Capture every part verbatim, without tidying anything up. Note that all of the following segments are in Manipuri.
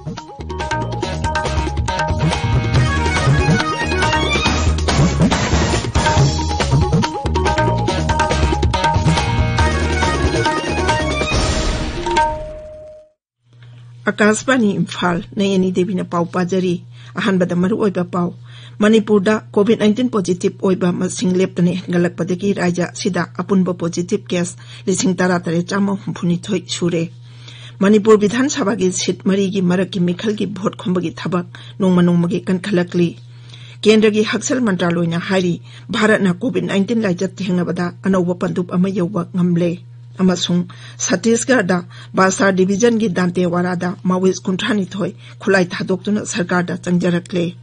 ꯑꯀꯥꯁꯕꯥꯅꯤ ꯏꯝꯐꯥꯜ, ꯅꯌꯅꯤ ꯗꯦꯕꯤꯅ ꯄꯥꯎ ꯄꯥꯖꯔꯤ꯫ ꯑꯍꯥꯟꯕꯗ ꯃꯔꯨꯑꯣꯏꯕ ꯄꯥꯎ꯫ ꯃꯅꯤꯄꯨꯔꯗ COVID nineteen positive ꯑꯣꯏꯕ ꯃꯁꯤꯡ ꯂꯦꯞꯇꯅ ꯍꯦꯟꯒꯠꯂꯛꯄꯗꯒꯤ ꯔꯥꯖ꯭ꯌ ꯑꯁꯤꯗ ꯑꯄꯨꯟꯕ positive case ꯂꯤꯁꯤꯡ ꯇꯔꯥ ꯇꯔꯦꯠ ꯆꯥꯝꯃ ꯍꯨꯝꯐꯨ ꯅꯤꯊꯣꯏ ꯁꯨꯔꯦ꯫ ꯃꯅꯤꯄꯨꯔ ꯕꯤꯙꯥꯟ ꯁꯚꯥꯒꯤ seat ꯃꯔꯤꯒꯤ ꯃꯔꯛꯀꯤ ꯃꯤꯈꯜꯒꯤ vote ꯈꯣꯝꯕꯒꯤ ꯊꯕꯛ ꯅꯣꯡꯃ ꯅꯣꯡꯃꯒꯤ ꯀꯟꯈꯠꯂꯛꯂꯤ꯫ ꯀꯦꯟꯗ꯭ꯔꯒꯤ ꯍꯛꯁꯦꯜ ꯃꯟꯇ꯭ꯔꯥꯂꯣꯏꯅ ꯍꯥꯏꯔꯤ, ꯚꯥꯔꯠꯅ COVID nineteen ꯂꯥꯏꯆꯠ ꯊꯦꯡꯅꯕꯗ ꯑꯅꯧꯕ ꯄꯟꯗꯨꯞ ꯑꯃ ꯌꯧꯕ ꯉꯝꯂꯦ꯫ ꯑꯃꯁꯨꯡ ꯁꯠꯇꯤꯁꯒꯔꯗ ꯕꯥꯁꯥ divisionꯒꯤ ꯗꯥꯟꯇꯦꯋꯥꯔꯥꯗ Maoist ꯀꯨꯟꯊ꯭ꯔꯥ ꯅꯤꯊꯣꯏ ꯈꯨꯠꯂꯥꯏ ꯊꯥꯗꯣꯛꯇꯨꯅ ꯁꯔꯀꯥꯔꯗ ꯆꯪꯖꯔꯛꯂꯦ꯫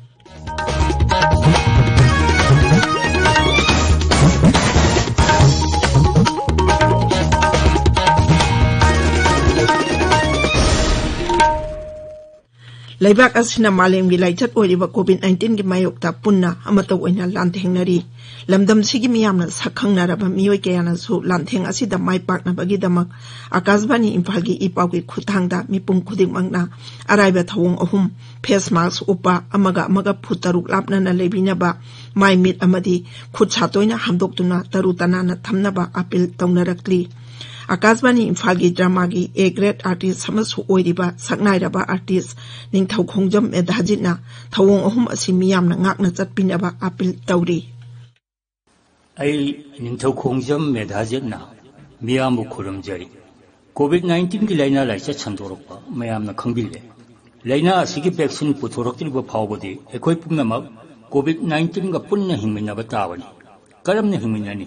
ꯂꯩꯕꯥꯛ ꯑꯁꯤꯅ ꯃꯥꯂꯦꯝꯒꯤ ꯂꯥꯏꯆꯠ ꯑꯣꯏꯔꯤꯕ COVID nineteenꯒꯤ ꯃꯥꯌꯣꯛꯇ ꯄꯨꯟꯅ ꯑꯃꯠꯇ ꯑꯣꯏꯅ ꯂꯥꯟꯊꯦꯡꯅꯔꯤ꯫ ꯂꯝꯗꯝꯁꯤꯒꯤ ꯃꯤꯌꯥꯝꯅ ꯁꯛꯈꯪꯅꯔꯕ ꯃꯤꯑꯣꯏ ꯀꯌꯥꯅꯁꯨ ꯂꯥꯟꯊꯦꯡ ꯑꯁꯤꯗ ꯃꯥꯏ ꯄꯥꯛꯅꯕꯒꯤꯗꯃꯛ ꯑꯀꯥꯁꯕꯥꯅꯤ ꯏꯝꯐꯥꯜꯒꯤ ꯏ ꯄꯥꯎꯒꯤ ꯈꯨꯠꯊꯥꯡꯗ ꯃꯤꯄꯨꯝ ꯈꯨꯗꯤꯡꯃꯛꯅ ꯑꯔꯥꯏꯕ ꯊꯧꯑꯣꯡ ꯑꯍꯨꯝ: face mask ꯎꯞꯄ, ꯑꯃꯒ ꯑꯃꯒ ꯐꯨꯠ ꯇꯔꯨꯛ ꯂꯥꯞꯅꯅ ꯂꯩꯕꯤꯅꯕ, ꯃꯥꯏ ꯃꯤꯠ ꯑꯃꯗꯤ ꯈꯨꯠ ꯁꯥ ꯇꯣꯏꯅ ꯍꯥꯝꯗꯣꯛꯇꯨꯅ ꯇꯔꯨ ꯇꯅꯥꯟꯅ ꯊꯝꯅꯕ ꯑꯥꯄꯤꯜ ꯇꯧꯅꯔꯛꯂꯤ꯫ ꯑꯀꯥꯁꯕꯥꯅꯤ ꯏꯝꯐꯥꯜꯒꯤ dramaꯒꯤ A grade artist ꯑꯃꯁꯨ ꯑꯣꯏꯔꯤꯕ ꯁꯛꯅꯥꯏꯔꯕ artist ꯅꯤꯡꯊꯧ ꯈꯣꯡꯖꯝ ꯃꯦꯙꯥꯖꯤꯠꯅ ꯊꯧꯑꯣꯡ ꯑꯍꯨꯝ ꯑꯁꯤ ꯃꯤꯌꯥꯝꯅ ꯉꯥꯛꯅ ꯆꯠꯄꯤꯅꯕ ꯑꯥꯄꯤꯜ ꯇꯧꯔꯤ꯫ ꯑꯩ ꯅꯤꯡꯊꯧ ꯈꯣꯡꯖꯝ ꯃꯦꯙꯥꯖꯤꯠꯅ ꯃꯤꯌꯥꯝꯕꯨ ꯈꯨꯔꯨꯝꯖꯔꯤ꯫ COVID nineteenꯒꯤ ꯂꯥꯏꯅꯥ ꯂꯥꯏꯆꯠ ꯁꯟꯗꯣꯔꯛꯄ ꯃꯌꯥꯝꯅ ꯈꯪꯕꯤꯔꯦ꯫ ꯂꯥꯏꯅꯥ ꯑꯁꯤꯒꯤ vaccine ꯄꯨꯊꯣꯔꯛꯇ꯭ꯔꯤꯕ ꯐꯥꯎꯕꯗꯤ ꯑꯩꯈꯣꯏ ꯄꯨꯝꯅꯃꯛ COVID nineteenꯒ ꯄꯨꯟꯅ ꯍꯤꯡꯃꯤꯟꯅꯕ ꯇꯥꯕꯅꯤ꯫ ꯀꯔꯝꯅ ꯍꯤꯡꯃꯤꯟꯅꯅꯤ?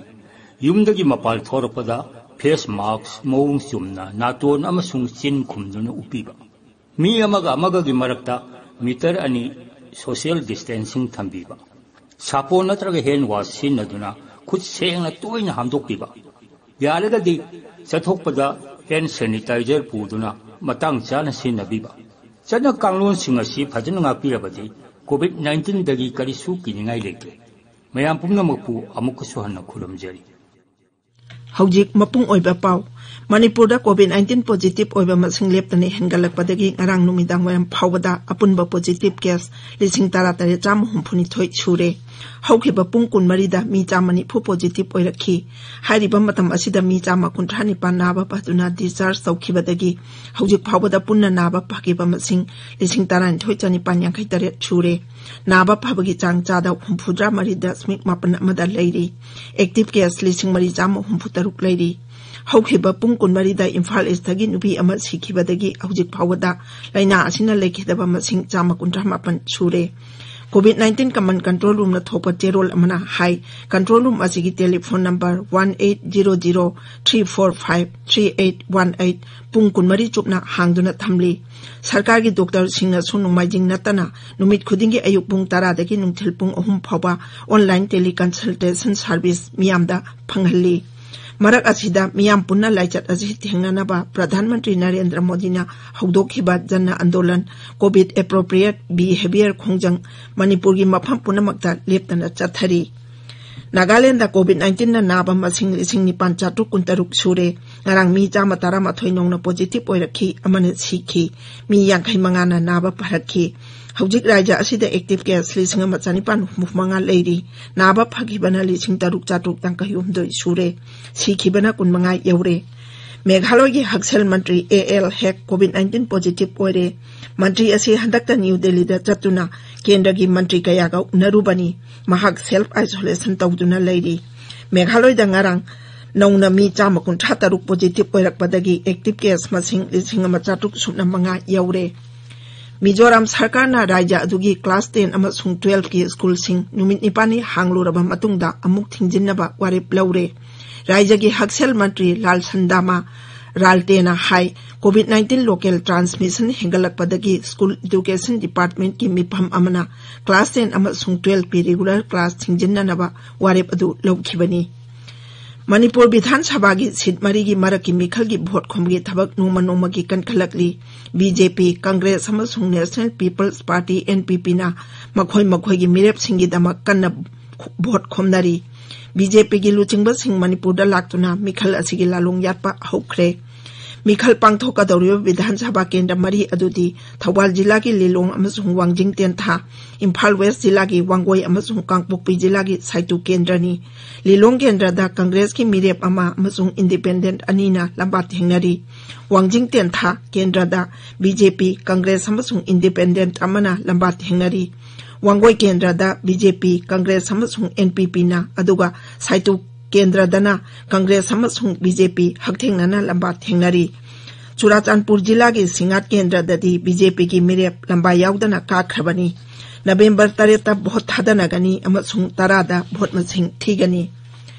ꯌꯨꯝꯗꯒꯤ ꯃꯄꯥꯟ ꯊꯣꯔꯛꯄꯗ face mask ꯃꯑꯣꯡ ꯆꯨꯝꯅ ꯅꯥꯇꯣꯟ ꯑꯃꯁꯨꯡ ꯆꯤꯟ ꯈꯨꯝꯗꯨꯅ ꯎꯞꯄꯤꯕ, ꯃꯤ ꯑꯃꯒ ꯑꯃꯒꯒꯤ ꯃꯔꯛꯇ meter ꯑꯅꯤ social distancing ꯊꯝꯕꯤꯕ, ꯁꯥꯄꯣꯟ ꯅꯠꯇ꯭ꯔꯒ hand wash ꯁꯤꯖꯤꯟꯅꯗꯨꯅ ꯈꯨꯠ ꯁꯦꯡꯅ ꯇꯣꯏꯅ ꯍꯥꯝꯗꯣꯛꯄꯤꯕ, ꯌꯥꯔꯒꯗꯤ ꯆꯠꯊꯣꯛꯄꯗ hand sanitizer ꯄꯨꯗꯨꯅ ꯃꯇꯥꯡ ꯆꯥꯅ ꯁꯤꯖꯤꯟꯅꯕꯤꯕ꯫ ꯆꯠꯅ ꯀꯥꯡꯂꯣꯟꯁꯤꯡ ꯑꯁꯤ ꯐꯖꯅ ꯉꯥꯛꯄꯤꯔꯕꯗꯤ COVID nineteenꯗꯒꯤ ꯀꯔꯤꯁꯨ ꯀꯤꯅꯤꯡꯉꯥꯏ ꯂꯩꯇꯦ꯫ ꯃꯌꯥꯝ ꯄꯨꯝꯅꯃꯛꯄꯨ ꯑꯃꯨꯛꯀꯁꯨ ꯍꯟꯅ ꯈꯨꯔꯨꯝꯖꯔꯤ꯫ ꯍꯧꯖꯤꯛ ꯃꯄꯨꯡ ꯑꯣꯏꯕ ꯄꯥꯎ꯫ ꯃꯅꯤꯄꯨꯔꯗ ꯀꯣꯚꯤꯗ ꯅꯥꯏꯟꯇꯤꯟ ꯄꯣꯖꯤꯇꯤꯚ ꯑꯣꯏꯕ ꯃꯁꯤꯡ ꯂꯦꯞꯇꯅ ꯍꯦꯟꯒꯠꯂꯛꯄꯗꯒꯤ ꯉꯔꯥꯡ ꯅꯨꯃꯤꯗꯥꯡ ꯋꯥꯏꯔꯝ ꯐꯥꯎꯕꯗ ꯑꯄꯨꯟꯕ ꯄꯣꯖꯤꯇꯤꯚ ꯀꯦꯁ ꯂꯤꯁꯤꯡ ꯇꯔꯥ ꯇꯔꯦꯠ ꯆꯥꯝꯃ ꯍꯨꯝꯐꯨ ꯅꯤꯊꯣꯏ ꯁꯨꯔꯦ꯫ ꯍꯧꯈꯤꯕ ꯄꯨꯡ ꯀꯨꯟꯃꯔꯤꯗ ꯃꯤ ꯆꯥꯝꯃ ꯅꯤꯐꯨ ꯄꯣꯖꯤꯇꯤꯚ ꯑꯣꯏꯔꯛꯈꯤ꯫ ꯍꯥꯏꯔꯤꯕ ꯃꯇꯝ ꯑꯁꯤꯗ ꯃꯤ ꯆꯥꯝꯃ ꯀꯨꯟꯊ꯭ꯔꯥ ꯅꯤꯄꯥꯟ ꯅꯥꯕ ꯐꯗꯨꯅ ꯗꯤꯁꯆꯥꯔꯖ ꯇꯧꯈꯤꯕꯗꯒꯤ ꯍꯧꯖꯤꯛ ꯐꯥꯎꯕꯗ ꯄꯨꯟꯅ ꯅꯥꯕ ꯐꯈꯤꯕ ꯃꯁꯤꯡ ꯂꯤꯁꯤꯡ ꯇꯔꯥꯅꯤꯊꯣꯏ ꯆꯥꯅꯤꯄꯥꯟ ꯌꯥꯡꯈꯩ ꯇꯔꯦꯠ ꯁꯨꯔꯦ꯫ ꯅꯥꯕ ꯐꯕꯒꯤ ꯆꯥꯡ ꯆꯥꯗ ꯍꯨꯝꯐꯨꯇꯔꯥ ꯃꯔꯤ ꯗꯁꯃꯤꯛ ꯃꯥꯄꯟ ꯑꯃꯗ ꯂꯩꯔꯤ꯫ ꯑꯦꯛꯇꯤꯚ ꯀꯦꯁ ꯂꯤꯁꯤꯡ ꯃꯔꯤ ꯆꯥꯝꯃ ꯍꯨꯝꯐꯨ ꯇꯔꯨꯛ ꯂꯩꯔꯤ꯫ ꯍꯧꯈꯤꯕ ꯄꯨꯡ ꯀꯨꯟꯃꯔꯤꯗ ꯏꯝꯐꯥꯜ ꯏꯁꯇꯒꯤ ꯅꯨꯄꯤ ꯑꯃ ꯁꯤꯈꯤꯕꯗꯒꯤ ꯍꯧꯖꯤꯛ ꯐꯥꯎꯕꯗ ꯂꯥꯏꯅꯥ ꯑꯁꯤꯅ ꯂꯩꯈꯤꯗꯕ ꯃꯁꯤꯡ ꯆꯥꯝꯃ ꯀꯨꯟꯊ꯭ꯔꯥ ꯃꯥꯄꯟ ꯁꯨꯔꯦ꯫ ꯀꯣꯚꯤꯗ ꯅꯥꯏꯟꯇꯤꯟ ꯀꯃꯟ ꯀꯟꯇ꯭ꯔꯣꯜ ꯔꯨꯝꯅ ꯊꯣꯛꯄ ꯆꯦꯔꯣꯜ ꯑꯃꯅ ꯍꯥꯏ, ꯀꯟꯇ꯭ꯔꯣꯜ ꯔꯨꯝ ꯑꯁꯤꯒꯤ telephone number one eight zero zero three four five three eight one eight ꯄꯨꯡ ꯀꯨꯟꯃꯔꯤ ꯆꯨꯞꯅ ꯍꯥꯡꯗꯨꯅ ꯊꯝꯂꯤ꯫ ꯁꯔꯀꯥꯔꯒꯤ ꯗꯣꯛꯇꯔꯁꯤꯡꯅꯁꯨ ꯅꯣꯡꯃꯥꯏꯖꯤꯡ ꯅꯠꯇꯅ ꯅꯨꯃꯤꯠ ꯈꯨꯗꯤꯡꯒꯤ ꯑꯌꯨꯛ ꯄꯨꯡ ꯇꯔꯥꯗꯒꯤ ꯅꯨꯡꯊꯤꯜ ꯄꯨꯡ ꯑꯍꯨꯝ ꯐꯥꯎꯕ ꯑꯣꯟꯂꯥꯏꯟ ꯇꯦꯂꯤꯀꯟꯁꯜꯇꯦꯁꯟ ꯁꯥꯔꯚꯤꯁ ꯃꯤꯌꯥꯝꯗ ꯐꯪꯍꯜꯂꯤ꯫ ꯃꯔꯛ ꯑꯁꯤꯗ ꯃꯤꯌꯥꯝ ꯄꯨꯟꯅ ꯂꯥꯏꯆꯠ ꯑꯁꯤ ꯊꯦꯡꯅꯅꯕ ꯄ꯭ꯔꯙꯥꯟ ꯃꯟꯇ꯭ꯔꯤ ꯅꯔꯦꯟꯗ꯭ꯔ ꯃꯣꯗꯤꯅ ꯍꯧꯗꯣꯛꯈꯤꯕ ꯖꯟ ꯑꯟꯗꯣꯂꯟ ꯀꯣꯚꯤꯗ ꯑꯦꯄ꯭ꯔꯣꯄ꯭ꯔꯤꯌꯦꯠ ꯕꯤꯍꯦꯕꯤꯌꯔ ꯈꯣꯡꯖꯪ ꯃꯅꯤꯄꯨꯔꯒꯤ ꯃꯐꯝ ꯄꯨꯝꯅꯃꯛꯇ ꯂꯦꯞꯇꯅ ꯆꯠꯊꯔꯤ꯫ ꯅꯥꯒꯥꯂꯦꯟꯗ ꯀꯣꯚꯤꯗ ꯅꯥꯏꯟꯇꯤꯟꯅ ꯅꯥꯕ ꯃꯁꯤꯡ ꯂꯤꯁꯤꯡ ꯅꯤꯄꯥꯟ ꯆꯥꯇ꯭ꯔꯨꯛ ꯀꯨꯟꯇꯔꯨꯛ ꯁꯨꯔꯦ꯫ ꯉꯔꯥꯡ ꯃꯤ ꯆꯥꯝꯃ ꯇꯔꯥꯃꯥꯊꯣꯏ ꯅꯧꯅ ꯄꯣꯖꯤꯇꯤꯚ ꯑꯣꯏꯔꯛꯈꯤ, ꯑꯃꯅ ꯁꯤꯈꯤ꯫ ꯃꯤ ꯌꯥꯡꯈꯩ ꯃꯉꯥꯅ ꯅꯥꯕ ꯐꯔꯛꯈꯤ꯫ ꯍꯧꯖꯤꯛ ꯔꯥꯖ꯭ꯌ ꯑꯁꯤꯗ ꯑꯦꯛꯇꯤꯚ ꯀꯦꯁ ꯂꯤꯁꯤꯡ ꯑꯃ ꯆꯥꯅꯤꯄꯥꯟ ꯍꯨꯝꯐꯨ ꯃꯉꯥ ꯂꯩꯔꯤ꯫ ꯅꯥꯕ ꯐꯈꯤꯕꯅ ꯂꯤꯁꯤꯡ ꯇꯔꯨꯛ ꯆꯥꯇ꯭ꯔꯨꯛ ꯌꯥꯡꯈꯩ ꯍꯨꯝꯗꯣꯏ ꯁꯨꯔꯦ꯫ ꯁꯤꯈꯤꯕꯅ ꯀꯨꯟꯃꯉꯥ ꯌꯧꯔꯦ꯫ ꯃꯦꯘꯥꯂꯌꯒꯤ ꯍꯛꯁꯦꯜ ꯃꯟꯇ꯭ꯔꯤ ꯑꯦ ꯑꯦꯜ ꯍꯦꯛ ꯀꯣꯚꯤꯗ ꯅꯥꯏꯟꯇꯤꯟ ꯄꯣꯖꯤꯇꯤꯚ ꯑꯣꯏꯔꯦ꯫ ꯃꯟꯇ꯭ꯔꯤ ꯑꯁꯤ ꯍꯟꯗꯛꯇ ꯅ꯭ꯌꯨ ꯗꯦꯜꯂꯤꯗ ꯆꯠꯇꯨꯅ ꯀꯦꯟꯗ꯭ꯔꯒꯤ ꯃꯟꯇ꯭ꯔꯤ ꯀꯌꯥꯒ ꯎꯅꯔꯨꯕꯅꯤ꯫ ꯃꯍꯥꯛ ꯁꯦꯜꯐ ꯑꯥꯏꯁꯣꯂꯦꯁꯟ ꯇꯧꯗꯨꯅ ꯂꯩꯔꯤ꯫ ꯃꯦꯘꯥꯂꯌꯗ ꯉꯔꯥꯡ ꯅꯧꯅ ꯃꯤ ꯆꯥꯝꯃ ꯀꯨꯟꯊ꯭ꯔꯥ ꯇꯔꯨꯛ ꯄꯣꯖꯤꯇꯤꯚ ꯑꯣꯏꯔꯛꯄꯗꯒꯤ ꯑꯦꯛꯇꯤꯚ ꯀꯦꯁ ꯃꯁꯤꯡ ꯂꯤꯁꯤꯡ ꯑꯃ ꯆꯥꯇ꯭ꯔꯨꯛ ꯁꯨꯞꯅ ꯃꯉꯥ ꯌꯧꯔꯦ꯫ ꯃꯤꯖꯣꯔꯥꯝ ꯁꯔꯀꯥꯔꯅ ꯔꯥꯖ꯭ꯌ ꯑꯗꯨꯒꯤ ꯀ꯭ꯂꯥꯁ ꯇꯦꯟ ꯑꯃꯁꯨꯡ ꯇꯨꯋꯦꯜꯐꯀꯤ ꯁ꯭ꯀꯨꯜꯁꯤꯡ ꯅꯨꯃꯤꯠ ꯅꯤꯄꯥꯟꯅꯤ ꯍꯥꯡꯂꯨꯔꯕ ꯃꯇꯨꯡꯗ ꯑꯃꯨꯛ ꯊꯤꯡꯖꯤꯟꯅꯕ ꯋꯥꯔꯦꯞ ꯂꯧꯔꯦ꯫ ꯔꯥꯖ꯭ꯌꯒꯤ ꯍꯛꯁꯦꯜ ꯃꯟꯇ꯭ꯔꯤ ꯂꯥꯜꯁꯟꯗꯥꯃꯥ ꯔꯥꯜꯇꯦꯅ ꯍꯥꯏ, ꯀꯣꯚꯤꯗ ꯅꯥꯏꯟꯇꯤꯟ ꯂꯣꯀꯦꯜ ꯇ꯭ꯔꯥꯟꯁꯃꯤꯁꯟ ꯍꯦꯟꯒꯠꯂꯛꯄꯗꯒꯤ ꯁ꯭ꯀꯨꯜ ꯏꯗꯨꯀꯦꯁꯟ ꯗꯤꯄꯥꯔꯠꯃꯦꯟꯠꯀꯤ ꯃꯤꯐꯝ ꯑꯃꯅ ꯀ꯭ꯂꯥꯁ ꯇꯦꯟ ꯑꯃꯁꯨꯡ ꯇꯨꯋꯦꯜꯐꯀꯤ ꯔꯤꯒꯨꯂꯔ ꯀ꯭ꯂꯥꯁ ꯊꯤꯡꯖꯤꯟꯅꯅꯕ ꯋꯥꯔꯦꯞ ꯑꯗꯨ ꯂꯧꯈꯤꯕꯅꯤ꯫ ꯃꯅꯤꯄꯨꯔ ꯕꯤꯙꯥꯟ ꯁꯚꯥꯒꯤ ꯁꯤꯠ ꯃꯔꯤꯒꯤ ꯃꯔꯛꯀꯤ ꯃꯤꯈꯜꯒꯤ ꯚꯣꯠ ꯈꯣꯝꯒꯤ ꯊꯕꯛ ꯅꯣꯡꯃ ꯅꯣꯡꯃꯒꯤ ꯀꯟꯈꯠꯂꯛꯂꯤ꯫ ꯕꯤ ꯖꯦ ꯄꯤ, ꯀꯪꯒ꯭ꯔꯦꯁ ꯑꯃꯁꯨꯡ national people's party, N P ꯄꯤꯅ ꯃꯈꯣꯏ ꯃꯈꯣꯏꯒꯤ ꯃꯤꯔꯦꯞꯁꯤꯡꯒꯤꯗꯃꯛ ꯀꯟꯅ ꯚꯣꯠ ꯈꯣꯝꯅꯔꯤ꯫ ꯕꯤ ꯖꯦ ꯄꯤꯒꯤ ꯂꯨꯆꯤꯡꯕꯁꯤꯡ ꯃꯅꯤꯄꯨꯔꯗ ꯂꯥꯛꯇꯨꯅ ꯃꯤꯈꯜ ꯑꯁꯤꯒꯤ ꯂꯥꯂꯣꯡ ꯌꯥꯠꯄ ꯍꯧꯈ꯭ꯔꯦ꯫ ꯃꯤꯈꯜ ꯄꯥꯡꯊꯣꯛꯀꯗꯧꯔꯤꯕ ꯕꯤꯙꯥꯟ ꯁꯚꯥ ꯀꯦꯟꯗ꯭ꯔ ꯃꯔꯤ ꯑꯗꯨꯗꯤ ꯊꯧꯕꯥꯜ ꯖꯤꯂꯥꯒꯤ ꯂꯤꯂꯣꯡ ꯑꯃꯁꯨꯡ ꯋꯥꯡꯖꯤꯡ ꯇꯦꯟꯊꯥ, ꯏꯝꯐꯥꯜ ꯋꯦꯁ ꯖꯤꯂꯥꯒꯤ ꯋꯥꯡꯒꯣꯏ ꯑꯃꯁꯨꯡ ꯀꯥꯡꯄꯣꯛꯄꯤ ꯖꯤꯂꯥꯒꯤ ꯁꯥꯏꯇꯨ ꯀꯦꯟꯗ꯭ꯔꯅꯤ꯫ ꯂꯤꯂꯣꯡ ꯀꯦꯟꯗ꯭ꯔꯗ ꯀꯪꯒ꯭ꯔꯦꯁꯀꯤ ꯃꯤꯔꯦꯞ ꯑꯃ ꯑꯃꯁꯨꯡ ꯏꯟꯗꯤꯄꯦꯟꯗꯦꯟꯠ ꯑꯅꯤꯅ ꯂꯝꯕꯥ ꯊꯦꯡꯅꯔꯤ꯫ ꯋꯥꯡꯖꯤꯡ ꯇꯦꯟꯊꯥ ꯀꯦꯟꯗ꯭ꯔꯗ ꯕꯤ ꯖꯦ ꯄꯤ, ꯀꯪꯒ꯭ꯔꯦꯁ ꯑꯃꯁꯨꯡ ꯏꯟꯗꯤꯄꯦꯟꯗꯦꯟꯠ ꯑꯃꯅ ꯂꯝꯕꯥ ꯊꯦꯡꯅꯔꯤ꯫ ꯋꯥꯡꯒꯣꯏ ꯀꯦꯟꯗ꯭ꯔꯗ ꯕꯤ ꯖꯦ ꯄꯤ, ꯀꯪꯒ꯭ꯔꯦꯁ ꯑꯃꯁꯨꯡ ꯑꯦꯟ ꯄꯤ ꯄꯤꯅ, ꯑꯗꯨꯒ ꯁꯥꯏꯇꯨ ꯀꯦꯟꯗ꯭ꯔꯗꯅ ꯀꯪꯒ꯭ꯔꯦꯁ ꯑꯃꯁꯨꯡ ꯕꯤ ꯖꯦ ꯄꯤ ꯍꯛꯊꯦꯡꯅꯅ ꯂꯝꯕꯥ ꯊꯦꯡꯅꯔꯤ꯫ ꯆꯨꯔꯥꯆꯥꯟꯄꯨꯔ ꯖꯤꯂꯥꯒꯤ ꯁꯤꯡꯉꯥꯠ ꯀꯦꯟꯗ꯭ꯔꯗꯗꯤ ꯕꯤ ꯖꯦ ꯄꯤꯒꯤ ꯃꯤꯔꯦꯞ ꯂꯝꯕꯥ ꯌꯥꯎꯗꯅ ꯀꯥꯈ꯭ꯔꯕꯅꯤ꯫ ꯅꯕꯦꯝꯕꯔ ꯇꯔꯦꯠꯇ ꯚꯣꯠ ꯊꯥꯗꯅꯒꯅꯤ ꯑꯃꯁꯨꯡ ꯇꯔꯥꯗ ꯚꯣꯠ ꯃꯁꯤꯡ ꯊꯤꯒꯅꯤ꯫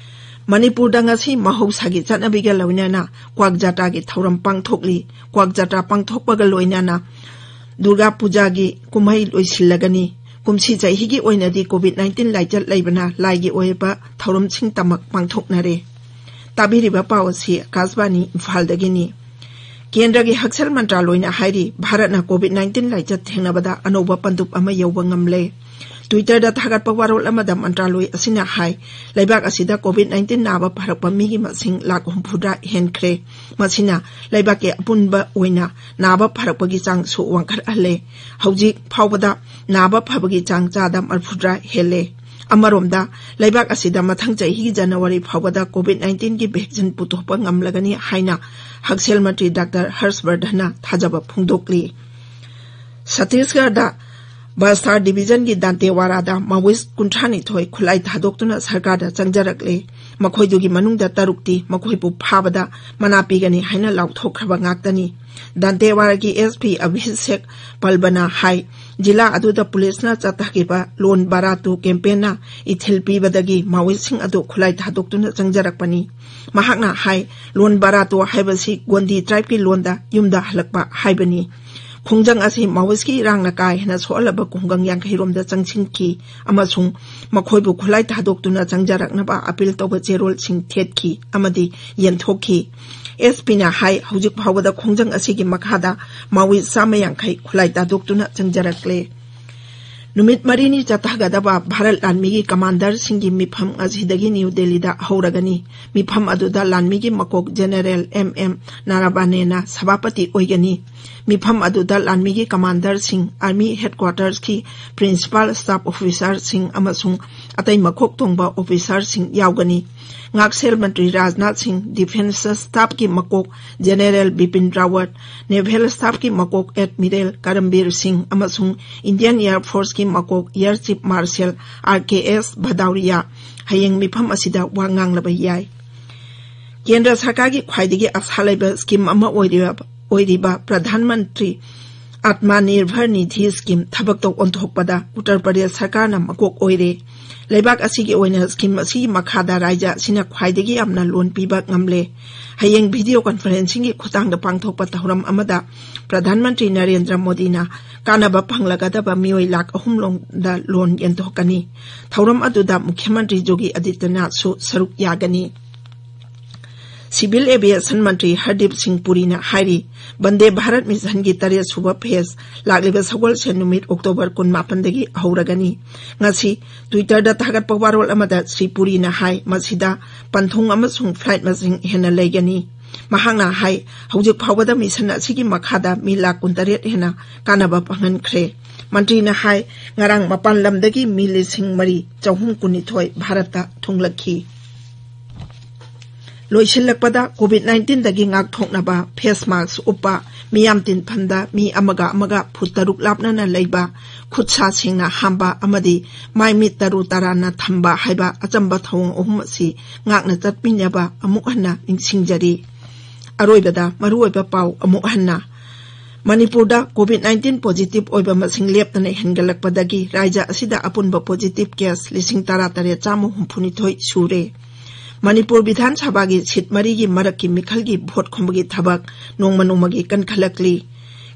ꯃꯅꯤꯄꯨꯔꯗ ꯉꯁꯤ ꯃꯍꯧꯁꯥꯒꯤ ꯆꯠꯅꯕꯤꯒ ꯂꯣꯏꯅꯅ ꯀ꯭ꯋꯥꯛ ꯖꯥꯇ꯭ꯔꯥꯒꯤ ꯊꯧꯔꯝ ꯄꯥꯡꯊꯣꯛꯂꯤ꯫ ꯀ꯭ꯋꯥꯛ ꯖꯥꯇ꯭ꯔꯥ ꯄꯥꯡꯊꯣꯛꯄꯒ ꯂꯣꯏꯅꯅ ꯗꯨꯔꯒꯥ ꯄꯨꯖꯥꯒꯤ ꯀꯨꯝꯍꯩ ꯂꯣꯏꯁꯤꯜꯂꯒꯅꯤ꯫ ꯀꯨꯝꯁꯤ ꯆꯍꯤꯒꯤ ꯑꯣꯏꯅꯗꯤ ꯀꯣꯚꯤꯗ ꯅꯥꯏꯟꯇꯤꯟ ꯂꯥꯏꯆꯠ ꯂꯩꯕꯅ ꯂꯥꯏꯒꯤ ꯑꯣꯏꯕ ꯊꯧꯔꯝꯁꯤꯡ ꯇꯃꯛ ꯄꯥꯡꯊꯣꯛꯅꯔꯦ꯫ ꯇꯥꯕꯤꯔꯤꯕ ꯄꯥꯎ ꯑꯁꯤ ꯑꯀꯥꯁꯕꯥꯅꯤ ꯏꯝꯐꯥꯜꯗꯒꯤꯅꯤ꯫ ꯀꯦꯟꯗ꯭ꯔꯒꯤ ꯍꯛꯁꯦꯜ ꯃꯟꯇ꯭ꯔꯥꯂꯣꯏꯅ ꯍꯥꯏꯔꯤ, ꯚꯥꯔꯠꯅ ꯀꯣꯚꯤꯗ ꯅꯥꯏꯟꯇꯤꯟ ꯂꯥꯏꯆꯠ ꯊꯦꯡꯅꯕꯗ ꯑꯅꯧꯕ ꯄꯟꯗꯨꯞ ꯑꯃ ꯌꯧꯕ ꯉꯝꯂꯦ꯫ ꯇ꯭ꯋꯤꯇꯔꯗ ꯊꯥꯒꯠꯄ ꯋꯥꯔꯣꯜ ꯑꯃꯗ ꯃꯟꯇ꯭ꯔꯥꯂꯣꯏ ꯑꯁꯤꯅ ꯍꯥꯏ, ꯂꯩꯕꯥꯛ ꯑꯁꯤꯗ ꯀꯣꯚꯤꯗ ꯅꯥꯏꯟꯇꯤꯟ ꯅꯥꯕ ꯐꯔꯛꯄ ꯃꯤꯒꯤ ꯃꯁꯤꯡ ꯂꯥꯈ ꯍꯨꯝꯐꯨꯇꯔꯥ ꯍꯦꯟꯈ꯭ꯔꯦ꯫ ꯃꯁꯤꯅ ꯂꯩꯕꯥꯛꯀꯤ ꯑꯄꯨꯟꯕ ꯑꯣꯏꯅ ꯅꯥꯕ ꯐꯔꯛꯄꯒꯤ ꯆꯥꯡꯁꯨ ꯋꯥꯡꯈꯠꯍꯜꯂꯦ꯫ ꯍꯧꯖꯤꯛ ꯐꯥꯎꯕꯗ ꯅꯥꯕ ꯐꯕꯒꯤ ꯆꯥꯡ ꯆꯥꯗ ꯃꯔꯤꯐꯨꯇꯔꯥ ꯍꯦꯜꯂꯦ꯫ ꯑꯃꯔꯣꯝꯗ, ꯂꯩꯕꯥꯛ ꯑꯁꯤꯗ ꯃꯊꯪ ꯆꯍꯤꯒꯤ ꯖꯅꯋꯥꯔꯤ ꯐꯥꯎꯕꯗ ꯀꯣꯚꯤꯗ ꯅꯥꯏꯟꯇꯤꯟꯒꯤ ꯚꯦꯛꯁꯤꯟ ꯄꯨꯊꯣꯛꯄ ꯉꯝꯂꯒꯅꯤ ꯍꯥꯏꯅ ꯍꯛꯁꯦꯜ ꯃꯟꯇ꯭ꯔꯤ ꯗꯥꯛꯇꯔ ꯍꯔꯁ ꯕꯔꯙꯟꯅ ꯊꯥꯖꯕ ꯐꯣꯡꯗꯣꯛꯂꯤ꯫ ꯁꯠꯇꯤꯁꯒꯔꯗ ꯕꯁꯇꯥꯔ ꯗꯤꯕꯤꯖꯟꯒꯤ ꯗꯥꯟꯇꯦꯋꯥꯔꯥꯗ ꯃꯥꯋꯤꯁ ꯀꯨꯟꯊ꯭ꯔꯥꯅꯤꯊꯣꯏ ꯈꯨꯠꯂꯥꯏ ꯊꯥꯗꯣꯛꯇꯨꯅ ꯁꯔꯀꯥꯔꯗ ꯆꯪꯖꯔꯛꯂꯦ꯫ ꯃꯈꯣꯏꯗꯨꯒꯤ ꯃꯅꯨꯡꯗ ꯇꯔꯨꯛꯇꯤ ꯃꯈꯣꯏꯕꯨ ꯐꯥꯕꯗ ꯃꯅꯥ ꯄꯤꯒꯅꯤ ꯍꯥꯏꯅ ꯂꯥꯎꯊꯣꯛꯈ꯭ꯔꯕ ꯉꯥꯛꯇꯅꯤ꯫ ꯗꯥꯟꯇꯦꯋꯥꯔꯥꯒꯤ ꯑꯦꯁ ꯄꯤ ꯑꯚꯤꯁꯦꯛ ꯄꯜꯕꯅ ꯍꯥꯏ, ꯖꯤꯂꯥ ꯑꯗꯨꯗ ꯄꯨꯂꯤꯁꯅ ꯆꯠꯊꯈꯤꯕ ꯂꯣꯟ ꯕꯔꯥꯇꯨ ꯀꯦꯝꯄꯦꯟꯅ ꯏꯊꯤꯜ ꯄꯤꯕꯗꯒꯤ ꯃꯥꯋꯤꯁꯁꯤꯡ ꯑꯗꯨ ꯈꯨꯠꯂꯥꯏ ꯊꯥꯗꯣꯛꯇꯨꯅ ꯆꯪꯖꯔꯛꯄꯅꯤ꯫ ꯃꯍꯥꯛꯅ ꯍꯥꯏ, ꯂꯣꯟ ꯕꯔꯥꯇꯨ ꯍꯥꯏꯕꯁꯤ ꯒꯣꯟꯗꯤ ꯇ꯭ꯔꯥꯏꯕꯀꯤ ꯂꯣꯟꯗ ꯌꯨꯝꯗ ꯍꯜꯂꯛꯄ ꯍꯥꯏꯕꯅꯤ꯫ ꯈꯣꯡꯖꯪ ꯑꯁꯤ ꯃꯥꯋꯤꯁꯀꯤ ꯏꯔꯥꯡꯅ ꯀꯥ ꯍꯦꯟꯅ ꯁꯣꯛꯍꯜꯂꯕ ꯈꯨꯡꯒꯪ ꯌꯥꯡꯈꯩꯔꯣꯝꯗ ꯆꯪꯁꯤꯟꯈꯤ ꯑꯃꯁꯨꯡ ꯃꯈꯣꯏꯕꯨ ꯈꯨꯠꯂꯥꯏ ꯊꯥꯗꯣꯛꯇꯨꯅ ꯆꯪꯖꯔꯛꯅꯕ ꯑꯄꯤꯜ ꯇꯧꯕ ꯆꯦꯔꯣꯜꯁꯤꯡ ꯊꯦꯠꯈꯤ ꯑꯃꯗꯤ ꯌꯦꯟꯊꯣꯛꯈꯤ꯫ ꯑꯦꯁ ꯄꯤꯅ ꯍꯥꯏ, ꯍꯧꯖꯤꯛ ꯐꯥꯎꯕꯗ ꯈꯣꯡꯖꯪ ꯑꯁꯤꯒꯤ ꯃꯈꯥꯗ ꯃꯥꯋꯤꯁ ꯆꯥꯝꯃ ꯌꯥꯡꯈꯩ ꯈꯨꯠꯂꯥꯏ ꯊꯥꯗꯣꯛꯇꯨꯅ ꯆꯪꯖꯔꯛꯂꯦ꯫ ꯅꯨꯃꯤꯠ ꯃꯔꯤꯅꯤ ꯆꯠꯊꯒꯗꯕ ꯚꯥꯔꯠ ꯂꯥꯟꯃꯤꯒꯤ ꯀꯃꯥꯟꯗꯔꯁꯤꯡꯒꯤ ꯃꯤꯐꯝ ꯉꯁꯤꯗꯒꯤ ꯅ꯭ꯌꯨ ꯗꯦꯜꯂꯤꯗ ꯍꯧꯔꯒꯅꯤ꯫ ꯃꯤꯐꯝ ꯑꯗꯨꯗ ꯂꯥꯟꯃꯤꯒꯤ ꯃꯀꯣꯛ ꯖꯦꯅꯦꯔꯦꯜ ꯑꯦꯝ ꯑꯦꯝ ꯅꯥꯔꯥꯕꯥꯅꯦꯅ ꯁꯚꯥꯄꯇꯤ ꯑꯣꯏꯒꯅꯤ꯫ ꯃꯤꯐꯝ ꯑꯗꯨꯗ ꯂꯥꯟꯃꯤꯒꯤ ꯀꯃꯥꯟꯗꯔꯁꯤꯡ, ꯑꯥꯔꯃꯤ ꯍꯦꯗꯀ꯭ꯋꯥꯇꯔꯁꯀꯤ ꯄ꯭ꯔꯤꯟꯁꯤꯄꯥꯜ ꯁ꯭ꯇꯥꯐ ꯑꯣꯐꯤꯁꯥꯔꯁꯤꯡ ꯑꯃꯁꯨꯡ ꯑꯇꯩ ꯃꯀꯣꯛ ꯊꯣꯡꯕ ꯑꯣꯐꯤꯁꯥꯔꯁꯤꯡ ꯌꯥꯎꯒꯅꯤ꯫ ꯉꯥꯛꯁꯦꯜ ꯃꯟꯇ꯭ꯔꯤ ꯔꯥꯖꯅꯥꯊ ꯁꯤꯡ, ꯗꯤꯐꯦꯟꯁ ꯁ꯭ꯇꯥꯐꯀꯤ ꯃꯀꯣꯛ ꯖꯦꯅꯦꯔꯦꯜ ꯕꯤꯄꯤꯟ ꯔꯥꯋꯠ, ꯅꯦꯚꯦꯜ ꯁ꯭ꯇꯥꯐꯀꯤ ꯃꯀꯣꯛ ꯑꯦꯗꯃꯤꯔꯦꯜ ꯀꯔꯝꯕꯤꯔ ꯁꯤꯡ ꯑꯃꯁꯨꯡ ꯏꯟꯗꯤꯌꯟ ꯑꯦꯌꯔ ꯐꯣꯔꯁꯀꯤ ꯃꯀꯣꯛ ꯑꯦꯌꯔ ꯆꯤꯐ ꯃꯥꯔꯁꯦꯜ ꯑꯥꯔ ꯀꯦ ꯑꯦꯁ ꯚꯗꯥꯎꯔꯤꯌꯥ ꯍꯌꯦꯡ ꯃꯤꯐꯝ ꯑꯁꯤꯗ ꯋꯥ ꯉꯥꯡꯂꯕ ꯌꯥꯏ꯫ ꯀꯦꯟꯗ꯭ꯔ ꯁꯔꯀꯥꯔꯒꯤ ꯈ꯭ꯋꯥꯏꯗꯒꯤ ꯑꯁꯥ ꯂꯩꯕ ꯁ꯭ꯀꯤꯝ ꯑꯃ ꯑꯣꯏꯔꯤꯕ, ꯑꯣꯏꯔꯤꯕ ꯄ꯭ꯔꯙꯥꯟ ꯃꯟꯇ꯭ꯔꯤ ꯑꯥꯠꯃꯥ ꯅꯤꯔꯚꯔ ꯅꯤꯙꯤ ꯁ꯭ꯀꯤꯝ ꯊꯕꯛꯇ ꯑꯣꯟꯊꯣꯛꯄꯗ ꯎꯠꯇꯔ ꯄ꯭ꯔꯗꯦꯁ ꯁꯔꯀꯥꯔꯅ ꯃꯀꯣꯛ ꯑꯣꯏꯔꯦ꯫ ꯂꯩꯕꯥꯛ ꯑꯁꯤꯒꯤ ꯑꯣꯏꯅ ꯁ꯭ꯀꯤꯝ ꯑꯁꯤꯒꯤ ꯃꯈꯥꯗ ꯔꯥꯖ꯭ꯌ ꯑꯁꯤꯅ ꯈ꯭ꯋꯥꯏꯗꯒꯤ ꯌꯥꯝꯅ ꯂꯣꯟ ꯄꯤꯕ ꯉꯝꯂꯦ꯫ ꯍꯌꯦꯡ ꯚꯤꯗꯤꯑꯣ ꯀꯟꯐꯔꯦꯟꯁꯤꯡꯒꯤ ꯈꯨꯠꯊꯥꯡꯗ ꯄꯥꯡꯊꯣꯛꯄ ꯊꯧꯔꯝ ꯑꯃꯗ ꯄ꯭ꯔꯙꯥꯟ ꯃꯟꯇ꯭ꯔꯤ ꯅꯔꯦꯟꯗ꯭ꯔ ꯃꯣꯗꯤꯅ ꯀꯥꯟꯅꯕ ꯐꯪꯂꯒꯗꯕ ꯃꯤꯑꯣꯏ ꯂꯥꯈ ꯑꯍꯨꯝ ꯂꯣꯝꯗ ꯂꯣꯟ ꯌꯦꯟꯊꯣꯛꯀꯅꯤ꯫ ꯊꯧꯔꯝ ꯑꯗꯨꯗ ꯃꯨꯈ꯭ꯌ ꯃꯟꯇ꯭ꯔꯤ ꯌꯣꯒꯤ ꯑꯗꯤꯇ꯭ꯌꯅꯥꯊꯁꯨ ꯁꯔꯨꯛ ꯌꯥꯒꯅꯤ꯫ ꯁꯤꯚꯤꯜ ꯑꯦꯚꯤꯌꯦꯁꯟ ꯃꯟꯇ꯭ꯔꯤ ꯍꯔꯗꯤꯞ ꯁꯤꯡ ꯄꯨꯔꯤꯅ ꯍꯥꯏꯔꯤ, ꯕꯟꯗꯦ ꯚꯥꯔꯠ ꯃꯤꯁꯟꯒꯤ ꯇꯔꯦꯠ ꯁꯨꯕ ꯐꯦꯖ ꯂꯥꯛꯂꯤꯕ ꯁꯒꯣꯜꯁꯦꯟ ꯅꯨꯃꯤꯠ ꯑꯣꯛꯇꯣꯕꯔ ꯀꯨꯟꯃꯥꯄꯟꯗꯒꯤ ꯍꯧꯔꯒꯅꯤ꯫ ꯉꯁꯤ ꯇ꯭ꯋꯤꯇꯔꯗ ꯊꯥꯒꯠꯄ ꯋꯥꯔꯣꯜ ꯑꯃꯗ ꯁ꯭ꯔꯤ ꯄꯨꯔꯤꯅ ꯍꯥꯏ, ꯃꯁꯤꯗ ꯄꯟꯊꯨꯡ ꯑꯃꯁꯨꯡ ꯐ꯭ꯂꯥꯏꯠ ꯃꯁꯤꯡ ꯍꯦꯟꯅ ꯂꯩꯒꯅꯤ꯫ ꯃꯍꯥꯛꯅ ꯍꯥꯏ, ꯍꯧꯖꯤꯛ ꯐꯥꯎꯕꯗ ꯃꯤꯁꯟ ꯑꯁꯤꯒꯤ ꯃꯈꯥꯗ ꯃꯤ ꯂꯥꯈ ꯀꯨꯟꯇꯔꯦꯠ ꯍꯦꯟꯅ ꯀꯥꯟꯅꯕ ꯐꯪꯍꯟꯈ꯭ꯔꯦ꯫ ꯃꯟꯇ꯭ꯔꯤꯅ ꯍꯥꯏ, ꯉꯔꯥꯡ ꯃꯄꯥꯟ ꯂꯝꯗꯒꯤ ꯃꯤ ꯂꯤꯁꯤꯡ ꯃꯔꯤ ꯆꯍꯨꯝ ꯀꯨꯟꯅꯤꯊꯣꯏ ꯚꯥꯔꯠꯇ ꯊꯨꯡꯂꯛꯈꯤ꯫ ꯂꯣꯏꯁꯤꯜꯂꯛꯄꯗ, ꯀꯣꯚꯤꯗ ꯅꯥꯏꯟꯇꯤꯟꯗꯒꯤ ꯉꯥꯛꯊꯣꯛꯅꯕ ꯐꯦꯁ ꯃꯥꯁ꯭ꯛ ꯎꯞꯄ, ꯃꯤꯌꯥꯝ ꯇꯤꯟꯐꯝꯗ ꯃꯤ ꯑꯃꯒ ꯑꯃꯒ ꯐꯨꯠ ꯇꯔꯨꯛ ꯂꯥꯞꯅꯅ ꯂꯩꯕ, ꯈꯨꯠ ꯁꯥ ꯁꯦꯡꯅ ꯍꯥꯝꯕ ꯑꯃꯗꯤ ꯃꯥꯏ ꯃꯤꯠ ꯇꯔꯨ ꯇꯔꯥꯟꯅ ꯊꯝꯕ ꯍꯥꯏꯕ ꯑꯆꯝꯕ ꯊꯧꯑꯣꯡ ꯑꯍꯨꯝ ꯑꯁꯤ ꯉꯥꯛꯅ ꯆꯠꯃꯤꯟꯅꯕ ꯑꯃꯨꯛ ꯍꯟꯅ ꯅꯤꯡꯁꯤꯡꯖꯔꯤ꯫ ꯑꯔꯣꯏꯕꯗ ꯃꯔꯨꯑꯣꯏꯕ ꯄꯥꯎ ꯑꯃꯨꯛ ꯍꯟꯅ꯫ ꯃꯅꯤꯄꯨꯔꯗ ꯀꯣꯚꯤꯗ ꯅꯥꯏꯟꯇꯤꯟ ꯄꯣꯖꯤꯇꯤꯚ ꯑꯣꯏꯕ ꯃꯁꯤꯡ ꯂꯦꯞꯇꯅ ꯍꯦꯟꯒꯠꯂꯛꯄꯗꯒꯤ ꯔꯥꯖ꯭ꯌ ꯑꯁꯤꯗ ꯑꯄꯨꯟꯕ ꯄꯣꯖꯤꯇꯤꯚ ꯀꯦꯁ ꯂꯤꯁꯤꯡ ꯇꯔꯥ ꯇꯔꯦꯠ ꯆꯥꯝꯃ ꯍꯨꯝꯐꯨ ꯅꯤꯊꯣꯏ ꯁꯨꯔꯦ꯫ ꯃꯅꯤꯄꯨꯔ ꯕꯤꯙꯥꯟ ꯁꯚꯥꯒꯤ ꯁꯤꯠ ꯃꯔꯤꯒꯤ ꯃꯔꯛꯀꯤ ꯃꯤꯈꯜꯒꯤ ꯚꯣꯠ ꯈꯣꯝꯕꯒꯤ ꯊꯕꯛ ꯅꯣꯡꯃ ꯅꯣꯡꯃꯒꯤ ꯀꯟꯈꯠꯂꯛꯂꯤ꯫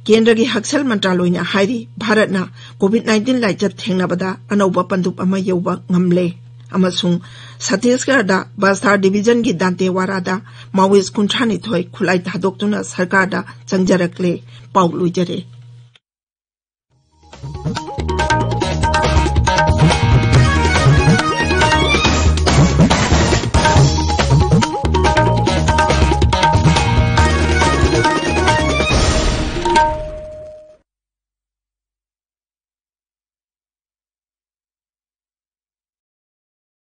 ꯀꯦꯟꯗ꯭ꯔꯒꯤ ꯍꯛꯁꯦꯜ ꯃꯟꯇ꯭ꯔꯥꯂꯣꯏꯅ ꯍꯥꯏꯔꯤ, ꯚꯥꯔꯠꯅ ꯀꯣꯚꯤꯗ ꯅꯥꯏꯟꯇꯤꯟ ꯂꯥꯏꯆꯠ ꯊꯦꯡꯅꯕꯗ ꯑꯅꯧꯕ ꯄꯟꯗꯨꯞ ꯑꯃ ꯌꯧꯕ ꯉꯝꯂꯦ꯫ ꯑꯃꯁꯨꯡ ꯁꯠꯇꯤꯁꯒꯔꯗ ꯕꯁꯇꯥꯔ ꯗꯤꯕꯤꯖꯟꯒꯤ ꯗꯥꯟꯇꯦꯋꯥꯔꯥꯗ ꯃꯥꯋꯤꯁ ꯀꯨꯟꯊ꯭ꯔꯥ ꯅꯤꯊꯣꯏ ꯈꯨꯠꯂꯥꯏ ꯊꯥꯗꯣꯛꯇꯨꯅ ꯁꯔꯀꯥꯔꯗ ꯆꯪꯖꯔꯛꯂꯦ꯫ ꯄꯥꯎ ꯂꯣꯏꯖꯔꯦ꯫